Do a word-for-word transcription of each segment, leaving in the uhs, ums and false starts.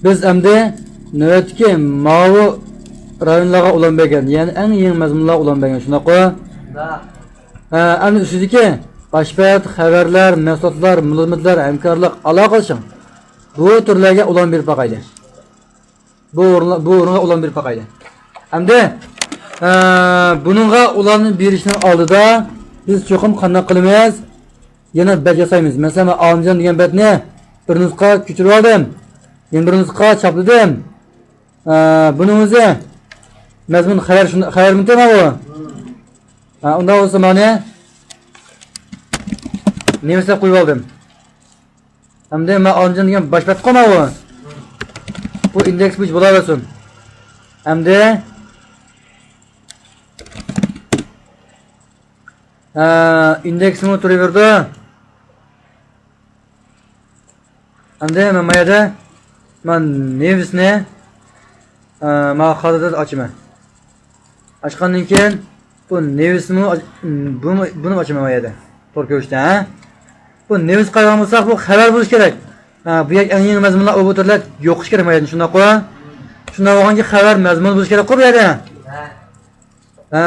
بىز ئەمدى نۆۋەتتىكى ماۋۇ رايونلارغا ئۇلان بەرگەن، يەنى ئەڭ يېڭى مەزمۇنلارغا ئۇلان بەرگەن، شۇنداققۇ؟ ھە، ئەمدى ئۈستىدىكى باش بەت، خەۋەرلەر، مەھسۇلاتلار، مۇلازىمەتلەر، ھەمكارلىق، ئالاقىلىشىڭ، بۇ تۈرلەرگە ئۇلان بېرىپ باقايلى. بۇ ئورۇنلا-، بۇ ئورۇنغا ئۇلان بېرىپ باقايلى. ئەمدى، ئە، بۇنىڭغا ئۇلان بېرىشنىڭ ئالدىدا بىز چوقۇم قانداق قىلىمىز؟ يەنە بەت ياسايمىز. مەسىلەن، مەن ئالىمجان دېگەن بەتنى بىر نۇسخا كۆچۈرۈۋالدىم. يەنە بىر نۇسخا چاپلىدىم. ئە، بۇنىڭ ئۆزى مەزمۇن خەۋەر شۇن-، خەۋەرمىتى ماۋۇ؟ ھە، ئۇنداق بولسا مانا نېمىس دەپ قويۇۋالدىم. ئەمدى مەن ئالىمجان دېگەن باش بەتقۇ ماۋۇ. بۇ ئىندېكس بويىچە بولاۋەرسۇن. ئەمدى، ئە، ئىندېكسمۇ تۇرۇۋېرىدۇ. ئەمدى مەن ما يەردە، مەن نېۋىسنى، ئە، ما خالىدىن ئاچىمەن. ئاچقاندىن كېيىن بۇ نېۋىسنىمۇ ئاچ-، بۇنى، بۇنىمۇ ئاچىمەن ما يەردە. تور كۆرۈشتە، ھە؟ بۇ نېۋىس قايتقان بولساق، بۇ خەۋەر بولۇشى كېرەك. ھە، بۇ يەر ئەڭ يېڭى مەزمۇنلار ئوبۇتۇرلار يوق ئىش كېرەك ما يەردە، شۇنداققۇ؟ شۇنداق بولغانكى خەۋەر مەزمۇنى بولۇشى كېرەكقۇ بۇ يەردە. ھە،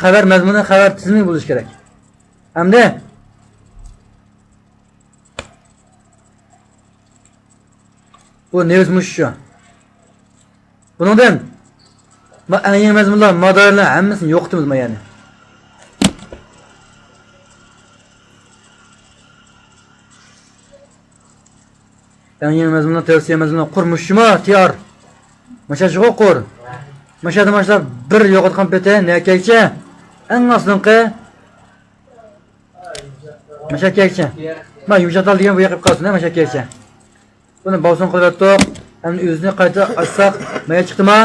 خەۋەر مەزمۇنى، خەۋەر تىزىمى بولۇشى كېرەك. ئەمدى بۇ نېۋىس مۇشۇ. بۇنىڭدىن ما ئەڭ يېڭى مەزمۇنلار، ما دائىرىلەر ھەممىسىنى يوقىتىمىز ما يەنى. ئەڭ يېڭى مەزمۇنلار، تەۋسىيە مەزمۇنلار، قۇر مۇشۇمۇ، تىيار. ماشاشىغۇ قۇر. ماشادا ماشلار بىر يوقاتقان پېتى نەكەكچە. ئەڭ ئاستىنقى ماشاكەكچە. ما يۇمشاق تال دېگەن بۇ ياقىپ قالسۇن، ھە، ماشاكەكچە. بۇنى باۋسۇن قىلىۋەتتۇق. ئەمدى ئۆزىنى قايتا ئاچساق، مايا چىقتىما؟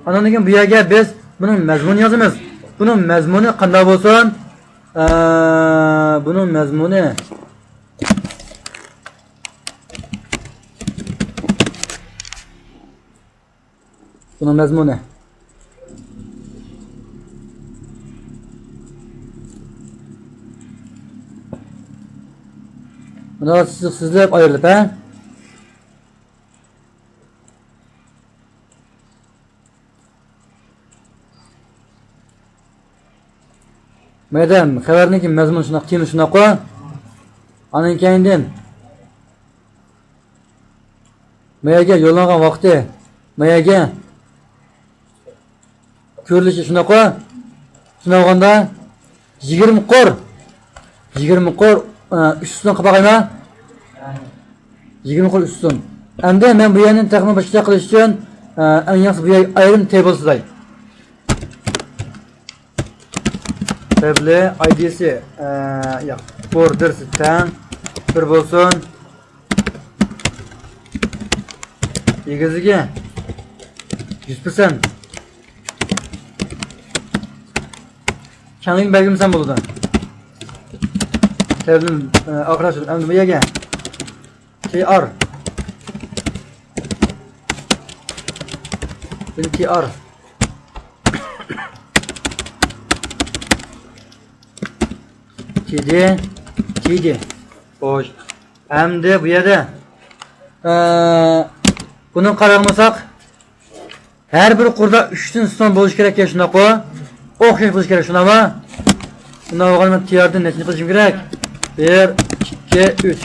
ئاندىن كېيىن بۇ يەرگە بىز بۇنىڭ مەزمۇنىنى يازىمىز. بۇنىڭ مەزمۇنى قانداق بولسۇن؟ ئە، بۇنىڭ مەزمۇنى. بۇنىڭ مەزمۇنى. مانا سىزىق سىزىلىپ ئايرىلىپ، ھە؟ مەيدەم، خەۋەرنىڭكى مەزمۇنى شۇنداق، تېما شۇنداققۇ. ئاندىن كەينىدىن مايەگە يوللانغان ۋاقتى، مايەگە كۆرۈلۈشى شۇنداققۇ؟ شۇنداق بولغاندا يىگىرمە قۇر، يىگىرمە قۇر، ئە، ئۈچ سون قىلىپ باقايما؟ يىگىرمە قۇر ئۈچ سون. ئەمدى مەن بۇ يەرنى تېخىمۇ باشقىچە قىلىش ئۈچۈن، ئە، ئەڭ ياخشى بۇ يەرگە ئايرىم تېبىل سىزاي. تېبىلى ئايدىسى، ئە، ياق، بوردېرسى تەڭ بىر بولسۇن. ئېگىزلىكى يۈز پىرسەنت. كەڭلىكنى بەلگىلىمىسەم بولىدۇ. تېبىلنى، ئە، ئاخىرلاشتۇرۇپ، ئەمدى بۇ يەرگە تىئار. بۇنى تىئار. تىدى، تىدى. خوش. ئەمدى بۇ يەردە، ئە، بۇنى قاراپ بولساق، ھەر بىر قۇردا ئۈچتىن سون بولۇشى كېرەك، شۇنداققۇ؟ ئوخشاش بولۇشى كېرەك، شۇنداقمۇ؟ شۇنداق بولغاندا مەن تىياردىن نەچچىنى قىلىشىم كېرەك؟ بىر، ئىككى، ئۈچ.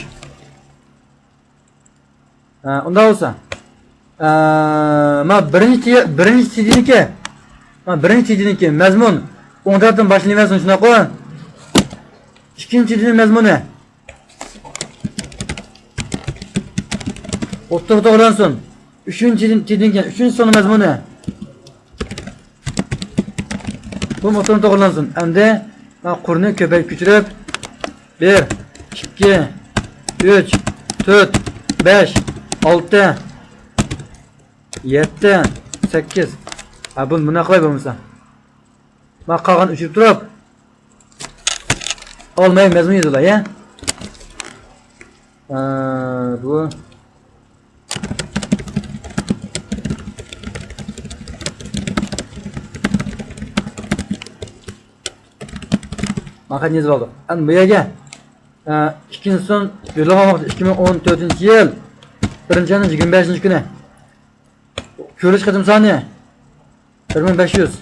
ھە، ئۇنداق بولسا، ئە، ما بىرىنچى تىي-، بىرىنچى تىدىنىكى، ما بىرىنچى تىدىنىكى مەزمۇن ئوڭ تەرەپتىن باشلىنىۋەرسۇن، شۇنداققۇ؟ ئىككىنچى تىدىنىڭ مەزمۇنى ئوتتۇرىغا توغرىلانسۇن. ئۈچىنچى تىدىن كېيىن ئۈچىنچى سوننىڭ مەزمۇنى. بۇ ئوتتۇرىغا توغرىلانسۇن. ئەمدى مانا قۇرنى كۆپەيتىپ كۆچۈرۈپ، بىر، ئىككى، ئۈچ، تۆت، بەش، ئالتە، يەتتە، سەككىز. ھە، بۇنى مۇنداق قىلاي بولمىسا. مانا قالغان ئۆچۈرۈپ تۇرۇپ، ئالماي مەزمۇن يېزىلاي، يە؟ ئە، بۇ. مانا يېزىپ ئالدۇق. ئەمدى بۇ يەرگە، ئە، ئىككىنچى سون يوللىغان ۋاقتى ئىككى مىڭ ئون تۆتىنچى يىل. بىرىنچى ئاينىڭ يىگىرمە بەشىنچى كۈنى. كۆرۈش قېتىم سانى بىر مىڭ بەش يۈز.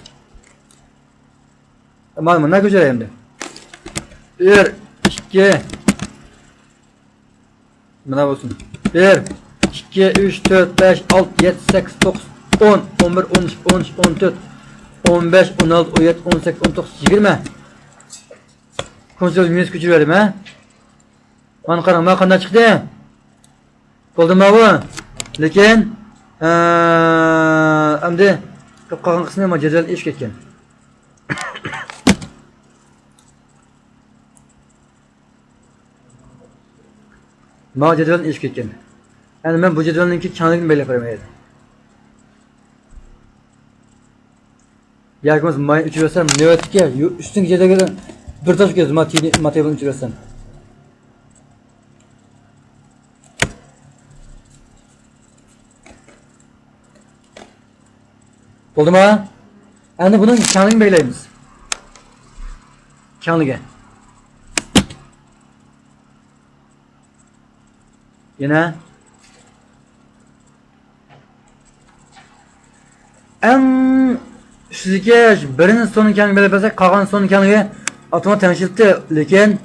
مانا مۇنداق كۆچۈرەي ئەمدى. بىر، ئىككى. مانا بولسۇن. بىر، ئىككى، ئۈچ، تۆت، بەش، ئالتە، يەتتە، سەككىز، توققۇز، ئون، ئون بىر، ئون ئىككى، ئون ئۈچ، ئون تۆت، ئون بەش، ئون ئالتە، ئون يەتتە، ئون سەككىز، ئون توققۇز، يىگىرمە. كونسول مېنىسى كۆچۈرۈۋەردىم ھە. مانا قاراڭ، مانا قانداق چىقتى. بولدىمۇ بۇ؟ لېكىن، ئە، ئەمدى قالغان قىسمى مانا جەدۋەل ئېشىپ كەتكەن. مانا جەدۋەل ئېشىپ كەتكەن. ئەمدى مەن بۇ جەدۋەلنىڭكى كەڭلىكىنى بەلگىلەپ بېرىمەن. ياكى بولمىسا ماينى ئۆچۈرۈۋەتسەم، نۆۋەتتىكى يۇ-، ئۈستۈنكى جەدۋەلگە بىر تاش كەتسۇن، ما تىدى، ما تېبىلنى ئۆچۈرۈۋەتسەم. بولدىما؟ ئەمدى بۇنىڭ كەڭلىكىنى بەلگىلەيمىز. كەڭلىكى. يەنە ئەڭ ئۈستىدىكى بىرىنچى سوننىڭ كەڭلىكىنى بەلگىلىسەك، قالغان سوننىڭ كەڭلىكى ئاپتومات تەڭشىلىپتۇ، لېكىن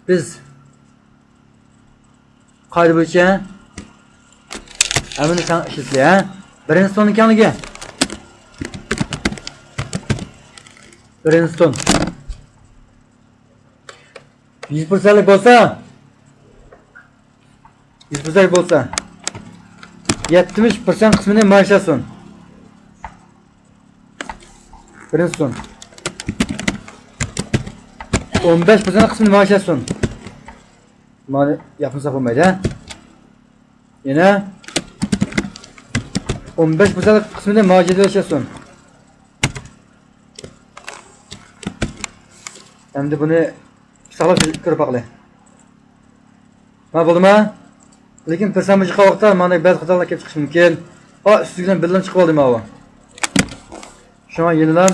بىز قائىدە بويىچە ھەممىنى تەڭ ئىشلىتىلى، ھە؟ بىرىنچى سوننىڭ كەڭلىكى. بىرىنچى سون. يۈز پىرسەنتلىك بولسا، يۈز پىرسەنتلىك بولسا، يەتمىش پىرسەنت قىسمىنى مايشاسۇن. بىرىنچى سون. ئون بەش پىرسەنت قىسمىنى مايشاسۇن. مانا ياپمىساق بولمايدۇ، ھە؟ يەنە ئون بەش پىرسەنت قىسمىنى ماجىدىلەشسۇن. ئەمدى بۇنى ساقلاپ كۆرۈپ باقىلى. ما بولدىما؟ لېكىن پىرسەنت بۇ چىققان ۋاقىتتا مانا بەزى خاتالار كېلىپ چىقىشى مۇمكىن. ئا، ئۈستىگە بىللىن چىقىپ ئالدى ماۋۇ. شۇڭا يەنىلا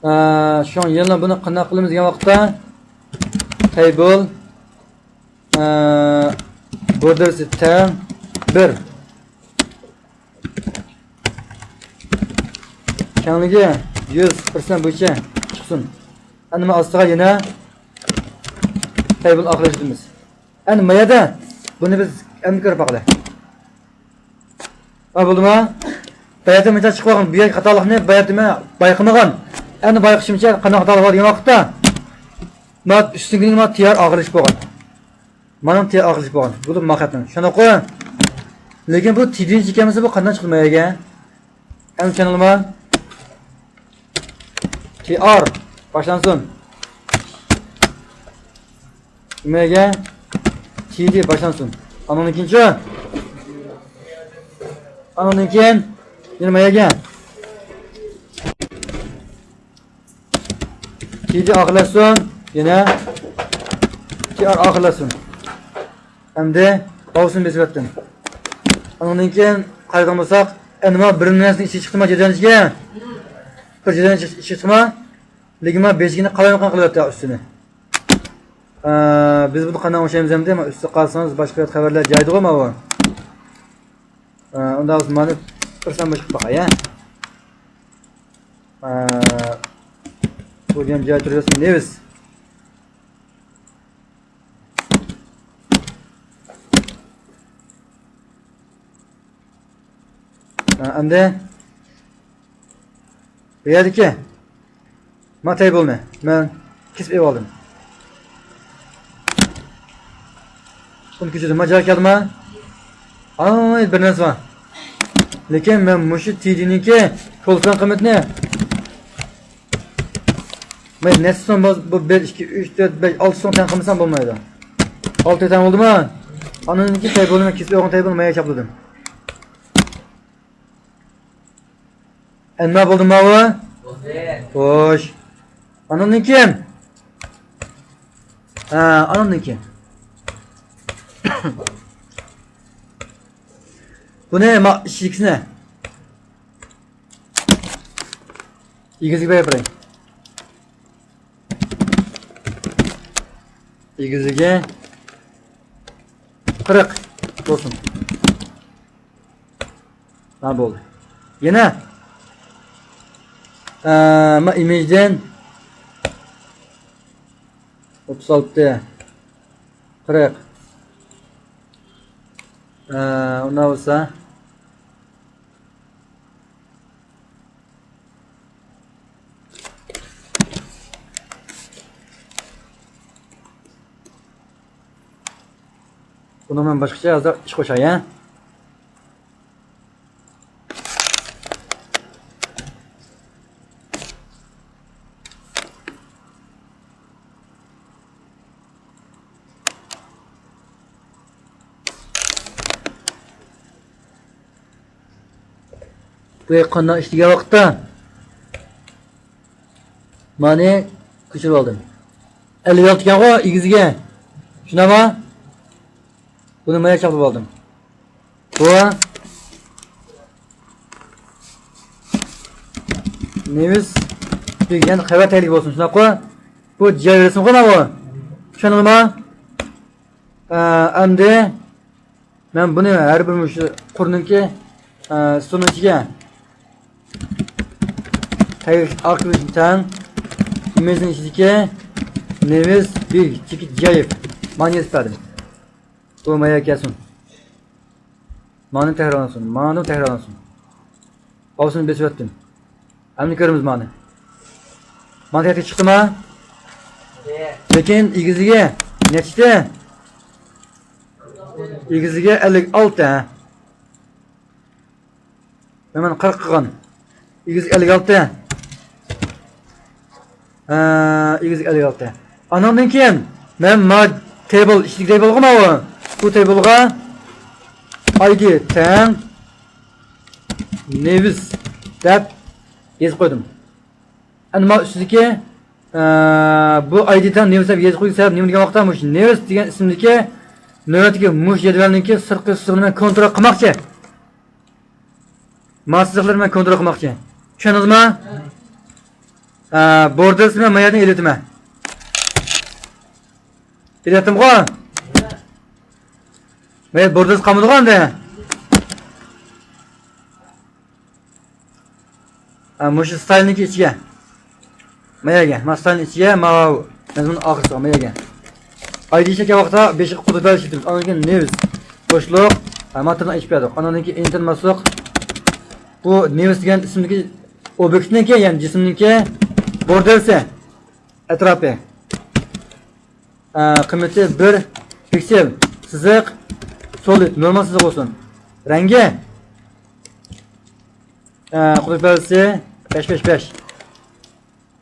ئە، شۇڭا يەنە بۇنى قانداق قىلىمىز دېگەن ۋاقىتتا، تەيبىل، ئە، بوردېرسى تەڭ بىر. كەڭلىكى يۈز پىرسەنت بويىچە چىقسۇن. ئەمدى مەن ئاستىغا يەنە تەيبىل ئاخىرلاشتۇرىمىز. ئەمدى ما يەردە بۇنى بىز ئەمدى كۆرۈپ باقىلى. ھە، بولدىما؟ بەيەتتە مىتال چىقىپ قالغان بۇ يەرگە خاتالىقنى بەيەتتە مەن بايقىمىغان. ئەمدى بايقىشىمچە قانداق خاتالىق بار دېگەن ۋاقىتتا، ما ئۈستۈنكىنىڭ ما تىيار ئاخىرلىشىپ بولغان. مانىڭ تىيار ئاخىرلىشىپ بولغان. بۇ ما خەتنىڭ. شۇنداققۇ؟ لېكىن بۇ تىدىنچى ئىكەنمىسە بۇ قانداق چىقتى ما يەرگە؟ ئەمدى چۈشەندىڭلارمۇ؟ تىيار باشلانسۇن. نېمىگە؟ تىدى باشلانسۇن. ئانىڭدىن كېيىنچۇ؟ ئانىڭدىن كېيىن يەنە ما يەرگە؟ تىدى ئاخىرلاشسۇن. يەنە تىيار ئاخىرلاشسۇن. ئەمدى باۋۇسىنى بېسىۋەتتىم. ئانىڭدىن كېيىن قايتىدىغان بولساق، ئەنما بىر نەرسىنىڭ ئىچى چىقتىما، جەدۋەلنىڭ ئىچىگە؟ بىر جەدۋەلنىڭ ئىچى چىقتىما؟ لېكىن مانا بېشىكىنى قالايمىقان قىلىۋەتتى ئۈستىنى. ئە، بىز بۇنى قانداق ئوڭشايمىز ئەمدى؟ مانا ئۈستىگە قارىسىڭىز باشقا خەۋەرلەر جايىدىغۇ ماۋۇ. ئە، ئۇنداق بولسا مانا بىر سان باشقا باقاي، ھە؟ ئە، بۇ دېگەن جاي تۇرۇۋاتسۇن دەيمىز. ھە، ئەمدى بۇ يەردىكى ما تەيبىلنى مەن كېسىپ ئېلىۋالدىم. بۇنى كۆچۈردۈم. ما جايغا كەلدىما؟ ئاي، بىر نەرسە بار. لېكىن مەن مۇشۇ تىدىنىڭكى كولسان قىممىتىنى مەن نەچچە سوم بولسا، بۇ بىر، ئىككى، ئۈچ، تۆت، بەش، ئالتە سوم تەڭ قىلمىسام بولمايدۇ. ئالتە تەڭ بولدىما؟ ئانىڭدىن كېيىن تەيبىلنى مەن كېسىپ ئالغان تەيبىلنى مايا چاپلىدىم. ئەنما بولدىما بۇ؟ بولدى. خوش. ئانىڭدىن كېيىن؟ ھە، ئانىڭدىن كېيىن. بۇنى ما-، ئىچىدىكىسىنى. ئېگىزگە بېرىپ بېرەي. ئېگىزلىكى قىرىق بولسۇن. ھە، بولدى. يەنە، ئە، ما ئىمىجدىن ئوتتۇز ئالتە، قىرىق. ئە، ئۇنداق بولسا، بۇنى مەن باشقىچە ھازىر ئىش قوشاي، ھە؟ بۇ يەرگە قانداق ئىشلىگەن ۋاقىتتا مانى كۆچۈرۈپ ئالدىم. ئەللىك ئالتە ئىكەنغۇ ئېگىزىگە. شۇنداقمۇ؟ بۇنى مايا چاپلاپ ئالدىم. بۇ نېۋىس دېگەن خەۋەر تەگلىك بولسۇن، شۇنداققۇ؟ بۇ جاي رەسىمغۇ ماۋۇ. چۈشەندىڭىزمۇ؟ ئە، ئەمدى مەن بۇنى ھەر بىر مۇشۇ قۇرنىڭكى، ئە، سۇنىڭ ئىچىگە تەگلىك ئارقىلىق تەڭ ئىمىجنىڭ ئىچىدىكى نېۋىس بىگ جېكىت جايىپ مانا يېزىپ بەردىم. بۇ مايا كەلسۇن. مانا تەكرارلانسۇن، مانا تەكرارلانسۇن. ئاۋۇسىنى بېسىۋەتتىم. ئەمدى كۆرىمىز مانا. مانا تەكلىك چىقتىما؟ لېكىن ئېگىزلىكى نەچچىدە؟ ئېگىزلىكى ئەللىك ئالتە. مەن مانا قىرىق قىلغان. ئېگىزلىكى ئەللىك ئالتە. ھە، ئېگىزلىكى ئەللىك ئالتە. ئانىڭدىن كېيىن مەن ما تېبىل، ئىچىدىكى تېبىلغۇ ماۋۇ. بۇ تېبىلغا ئايدى تەڭ نېۋىس دەپ يېزىپ قويدۇم. ئەمدى ما ئۈستىدىكى، ئە، بۇ ئايدى تەڭ نېۋىس دەپ يېزىپ قويدۇم. سەۋەب نېمە دېگەن ۋاقىتتا مۇشۇ نېۋىس دېگەن ئىسىمدىكى نۆۋەتتىكى مۇشۇ جەدۋەلنىڭكى سىرتقى سىزىقىنى مەن كونترول قىلماقچى. ما سىزىقلىرىنى مەن كونترول قىلماقچى. چۈشەندىڭىزمۇ؟ ئە، بوردېرسنى مەن ما يەردىن ئېلىۋېتىمەن. ئېلىۋەتتىمغۇ؟ ما يەردە بوردېرس قالمىدىغۇ ئەمدى. ئە، مۇشۇ ستايلنىڭكى ئىچىگە. ما يەرگە، ما ستايلنىڭ ئىچىگە، ما مەزمۇن ئاخىرسىغا، ما يەرگە. ئايدى چەككەن ۋاقىتتا بېشىغا قۇدۇق بەلگىسى ئېلىپ، ئاندىن كېيىن نېۋىس. بوشلۇق. ھە، ما تىلنى ئېچىپ بەردۇق. ئاندىن كېيىن ئېنتېر باسساق، بۇ نېۋىس دېگەن ئىسىمدىكى ئوبيېكتنىڭكى، يەنى جىسىمنىڭكى بوردېرسى، ئەتراپى. ئە، قىممىتى بىر پىكسېل، سىزىق، سولىد، نورمال سىزىق بولسۇن. رەڭگى، ئە، قۇدۇق بەلگىسى بەش بەش بەش.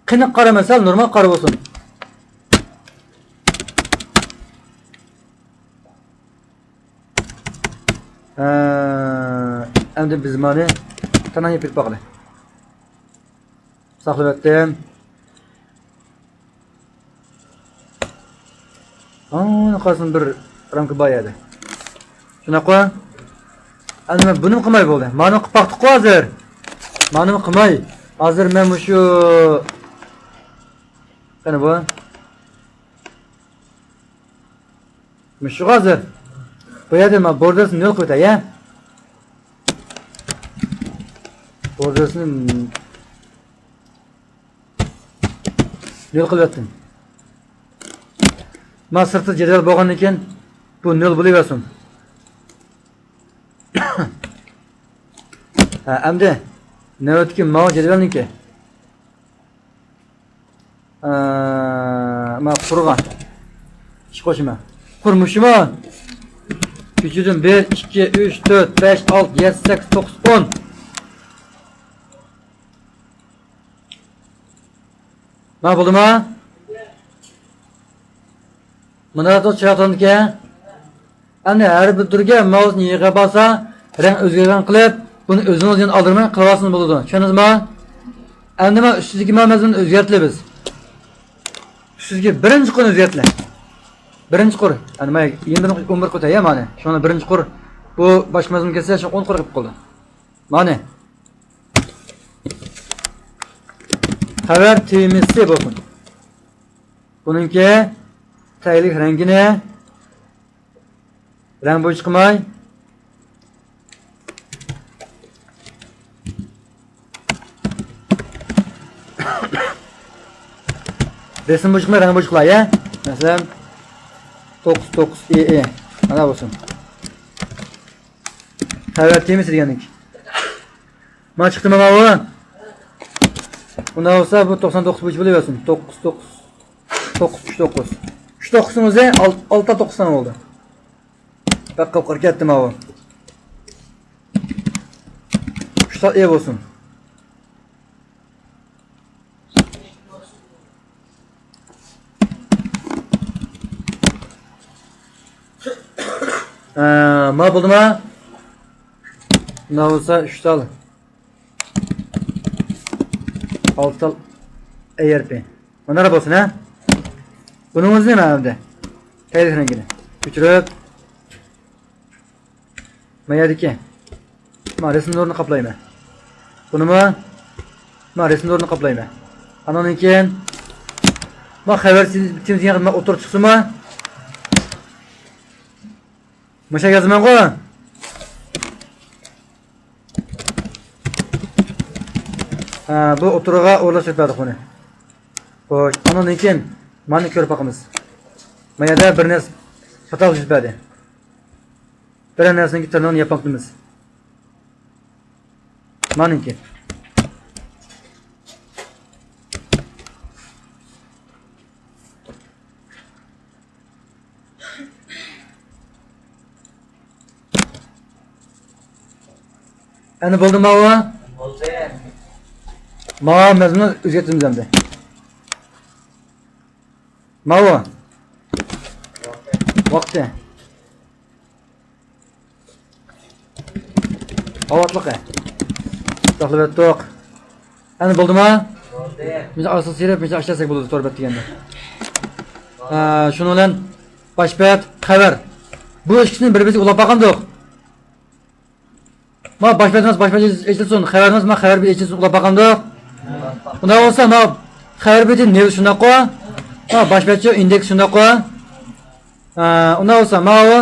قېنىق قارا مەسەل، نورمال قارا بولسۇن. ئە، ئەمدى بىز مانى تانايى بېرىپ باقىلى. ساقلىۋەتتىم. ھاڭ، قالسۇن بىر رامكا بار يەردە. شۇنداققۇ؟ ئەمدى مەن بۇنىمۇ قىلماي بولدى. مانىمۇ قىلىپ باقتۇققۇ ھازىر. مانىمۇ قىلماي. ھازىر مەن مۇشۇ، قېنى بۇ؟ مۇشۇ ھازىر. بۇ يەردە مانا بوردېرسنى نۆل قىلىۋېتەي، يە. بوردېرسنى نۆل قىلىۋەتتىم. ما سىرتى جەدۋەل بولغاندىن كېيىن بۇ نۆل بولۇۋەرسۇن. ھە، ئەمدى نۆۋەتتىكى ماۋۇ جەدۋەلنىڭكى. ئە، ما قۇرغان. ئىش قوشىمەن. قۇر مۇشۇمۇ؟ كۆچۈردۈم. بىر، ئىككى، ئۈچ، تۆت، بەش، ئالتە، يەتتە، سەككىز، توققۇز، ئون. ما بولدىما؟ مانا توغرا چىراغ تۇرامدىكەن. ئەمدى ھەر بىر تۈرگە ماۋۇسىنى يىغىپ ئالسا، رەڭ ئۆزگەرگەن قىلىپ، بۇنى ئۆزىڭىز يەنە ئالدىرىماي قىلىۋالسىڭىز بولىدۇ. چۈشەندىڭىزمۇ؟ ئەمدى مانا ئۈستىدىكى ما مەزمۇننى ئۆزگەرتىلى بىز. ئۈستىدىكى بىرىنچى قۇرنى ئۆزگەرتىلى. بىرىنچى قۇر. ئەمدى مانا يەنە بىر ئون بىر قۇر تەييار مانا. شۇڭا بىرىنچى قۇر بۇ باشقا مەزمۇن كەلسە، شۇ ئون قۇر قېلىپ قالدى. مانا. خەۋەر تېمىسى بولسۇن. بۇنىڭكى تەگلىك رەڭگىنى رەڭ بويىچە قىلماي. رەسىم بويىچە قىلماي، رەڭ بويىچە قىلاي، ھە؟ مەسىلەن، توققۇز توققۇز ئى ئى. مانا بولسۇن. خەۋەر تېمىسى دېگەنلىك. مانا چىقتىمۇ ماۋۇ؟ ئۇنداق بولسا بۇ توقسان توققۇز بويىچە بولۇۋەرسۇن. توققۇز توققۇز. توققۇز ئۈچ توققۇز. ئۈچ توققۇزنىڭ ئۆزى ئال-، ئالتە توققۇز سان بولدى. بەك قاپقارا كەتتى ماۋۇ. ئۈچ تال ئى بولسۇن. ئە، ما بولدىما؟ مۇنداق بولسا ئۈچ تال. ئالتە تال ئەي ھەرپى. مانا بولسۇن، ھە؟ بۇنىڭ ئۆزى نېمە ئەمدى؟ تەيلىك رەڭگىنى كۆچۈرۈپ، ما يەردىكى، ما رەسىم نۇرىنى قاپلايمەن. بۇنىمۇ، ما رەسىم نۇرىنى قاپلايمەن. ئانىڭدىن كېيىن، ما خەۋەر تېمىسى دېگەن ما ئوتتۇرىغا چىقسىمۇ؟ مۇشۇ يازىمەنغۇ. ھە، بۇ ئوتتۇرىغا ئورۇنلاشتۇرۇپ بەردۇق بۇنى. خوش، ئۇنىڭدىن كېيىن مانى كۆرۈپ باقىمىز. ما يەردە بىر نەرسە خاتا يۈز بەردى. بىرەر نەرسىنىڭكى تىرنىقىنى ياپماپتىمىز. مانىڭكى. ئەنە بولدىمۇ ماۋۇ؟ بولدى. ماۋۇ مەزمۇننى ئۆزگەرتىمىز ئەمدى. ماۋۇ. ۋاقتى. ئاۋاتلىقى. ساقلىۋەتتۇق. ئەنە بولدىما؟ بولدى. بىز ئارىسىغا سىيرىپ، بىز ئاشلاساق بولىدۇ، تور بەت دېگەندە. ھە، شۇنىڭ بىلەن باش بەت، خەۋەر. بۇ ئىككىسىنى بىر-بىرىگە ئۇلاپ باقامدۇق. ما باش بەتىمىز باش بەت ئېچىلسۇن، خەۋىرىمىز ما خەۋەر بېتى ئېچىلسۇن، ئۇلاپ باقامدۇق. ئۇنداق بولسا ما خەۋەر بېتى نېۋىس شۇنداققۇ؟ ما باش بەتچۇ ئىندېكس شۇنداققۇ؟ ھە، ئۇنداق بولسا ماۋۇ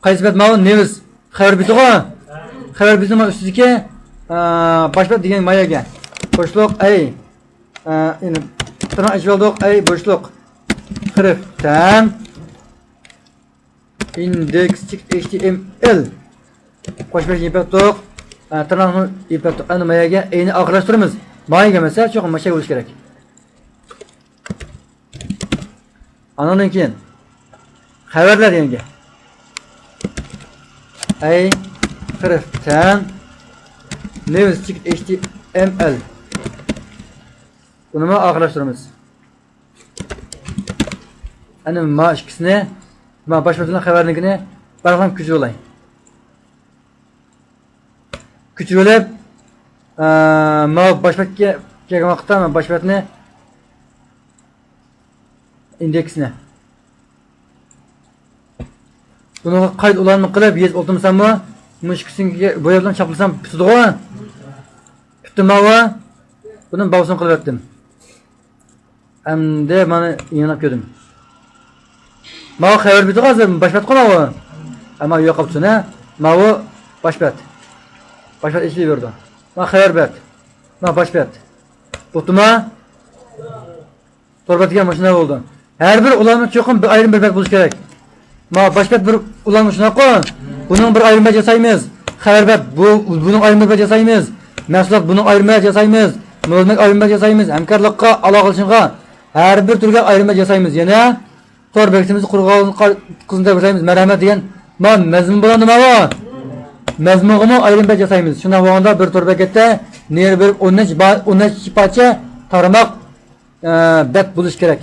قايسى بەت ماۋۇ؟ نېۋىس. خەۋەر بېتىغۇ؟ خەۋەر بېتى ما ئۈستىدىكى، ئە، باش بەت دېگەن ما يەرگە. بوشلۇق، ئەي. ئە، يەنى تىرناق ئېچىۋالدۇق، ئەي، بوشلۇق. خىرىف، تەن. ئىندېكس، ئېچ تى ئېم ئېل. قوش بەت يېپىۋەتتۇق. ئە، تىرناقنى يېپىۋەتتۇق. ئەمدى ما يەرگە ئەينى ئاخىرلاشتۇرىمىز. ما يەرگە ئەمەس، چوقۇم مانا شۇ يەر بولۇشى كېرەك. ئانىڭدىن كېيىن خەۋەرلەر دېگەن گەپ. ئەي، خىرىف، تەن، نېۋىس، چېكىت، ئېچ تى ئېم ئېل. بۇنىمۇ ئاخىرلاشتۇرىمىز. ئەنە ما ئىككىسىنى، ما باش بەت بىلەن خەۋەرنىڭكىنى بىراقلا كۆچۈرۈۋالاي. كۆچۈرۈۋېلىپ، ئە، ما باش بەتكە كەلگەن ۋاقىتتا ما باش بەتنى ئىندېكسنى. بۇنىڭغا قايتا ئۇلانما قىلىپ يېزىپ ئولتۇرمىساممۇ، مۇشۇ ئىككىسىنى بوياپ بىلەن چاپلىسام پۈتىدىغۇ؟ پۈتتى ماۋۇ. بۇنى باۋسىنى قىلىۋەتتىم. ئەمدى مانا يېڭىلاپ كۆردۈم. ماۋۇ خەۋەر بېتىغۇ ھازىر، باش بەتقۇ ماۋۇ. ئەمما يوقاپ تۇرسۇن، ھە؟ ماۋۇ باش بەت. باش بەت ئېچىلىۋېرىدۇ. مانا خەۋەر بەت. مانا باش بەت. بوپتۇما؟ تور بەت دېگەن مۇشۇنداق بولىدۇ. ھەر بىر ئۇلانما چوقۇم بىر ئايرىم بىر بەت بولۇشى كېرەك. مانا باش بەت بىر ئۇلانما شۇنداققۇ؟ بۇنىڭ بىر ئايرىم بەت ياسايمىز. خەۋەر بەت بۇ، بۇنىڭ ئايرىم بىر بەت ياسايمىز. مەھسۇلات بۇنىڭ ئايرىم بەت ياسايمىز. مۇلازىمەت ئايرىم بەت ياسايمىز. ھەمكارلىققا، ئالاقىلىشىشقا ھەر بىر تۈرگە ئايرىم بەت ياسايمىز. يەنە تور بېكىتىمىزنى قۇرغانلىقىنى تەبرىكلەيمىز، مەرھەمەت دېگەن ما مەزمۇن بولامدۇ ماۋۇ؟ مەزمۇنغىمۇ ئايرىم بەت ياسايمىز. شۇنداق بولغاندا بىر تور بېكەتتە نېرى بېرىپ ئون نەچچە با-، ئون نەچچە پارچە تارماق، ئە، بەت بولۇشى كېرەك.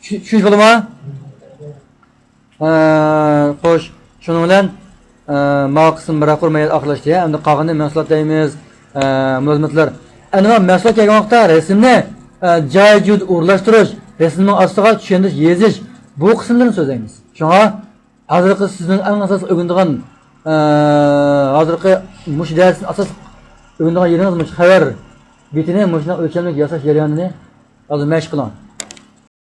چۈ-، چۈشىنىش بولدىمۇ؟ ئە، خوش، شۇنىڭ بىلەن، ئە، ماۋۇ قىسىم بىر قۇر مەيدان ئاخىرلاشتى. ئەمدى قالغىنى مەھسۇلات دەيمىز، ئە، مۇلازىمەتلەر. ئەنە مۇشۇ مەھسۇلات كەلگەن ۋاقىتتا رەسىمنى، ئە، جايى جايىدا ئورۇنلاشتۇرۇش، رەسىمنىڭ ئاستىغا چۈشەندۈرۈش يېزىش، بۇ قىسىملىرىنى سۆزلەيمىز. شۇڭا ھازىرقى سىزنىڭ ئەڭ ئاساسلىق ئۆگىنىدىغان، ئە، ھازىرقى مۇشۇ دەرسنى ئاساسلىق ئۆگىنىدىغان يېرىڭىز مۇشۇ خەۋەر بېتىنى مۇشۇنداق ئۆلچەملىك ياساش جەريانىنى ھازىر مەشىق قىلىڭ.